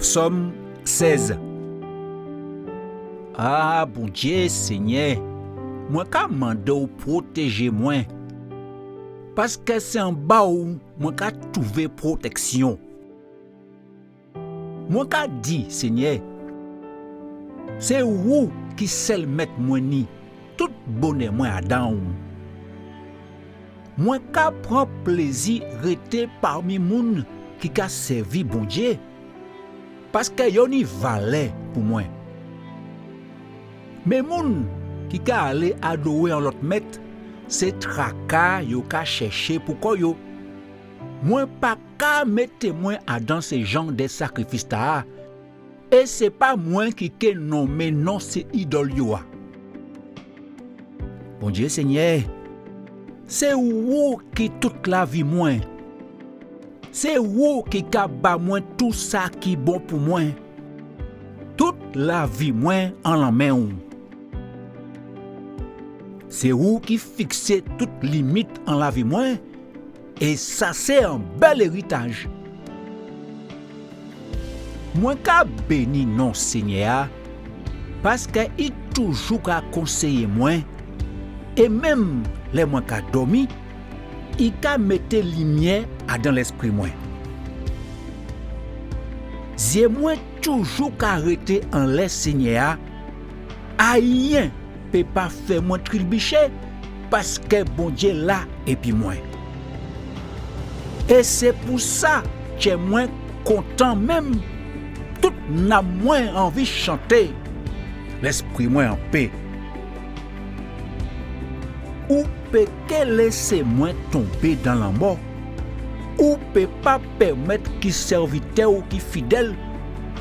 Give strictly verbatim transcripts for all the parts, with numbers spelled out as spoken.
Sòm sèz. A Bondié, Senyè, mwen ka mandé'w pwotéjé mwen, paskè sé anba'w mwen ka twouvé pwotèksion. Mwen ka di, Senyè, sé ou ki sèl mèt mwen ni, tout bonè mwen adan'w. Mwen ka pran plézi rété pami moun ki ka sèvi Bondié, paskè yo ni valè pou mwen. Men moun ki ka alé adowé an lot mèt, sé traka yo ka chèché pou kò yo. Mwen pa ka mété mwen adan sé jan dè sakrifis-tala, é sé pa mwen ki ké nonmen non sé idol yo a. Bondié Senyè, sé ou ki tout lavi mwen. Sé ou ki ka ba mwen tou sa ki bon pou mwen. Tout lavi mwen an lanmen'w. Sé ou ki fiksé tout limit an lavi mwen, é sa sé an bèl éritaj. Mwen ka béni non Senyè a, paskè i toujou ka konséyé mwen, é menm lè mwen ka dòmi, i ka mété limiè adan lèspri mwen. Zié mwen toujou ka rété anlè Senyè a, ayen pé pa fè mwen tribiché, paskè Bondié la épi mwen. É sé pou sa tjè mwen kontan menm, tout nanm mwen anvi chanté, lèspri mwen an pé. Ou pé ké lésé mwen tonbé dan lanmò. Ou pé pa pèmèt ki sèvitè'w ki fidèl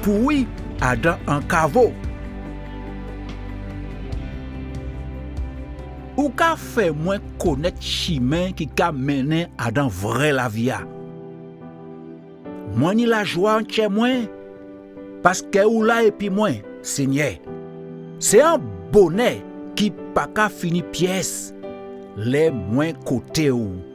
pouri adan an kavo. Ou ka fè mwen konèt chimen ki ka mennen adan vré lavi a. Mwen ni lajwa an tjè mwen, paskè ou la épi mwen, Senyè. Sé an bonè ki pa ka fini pies lè mwen koté'w.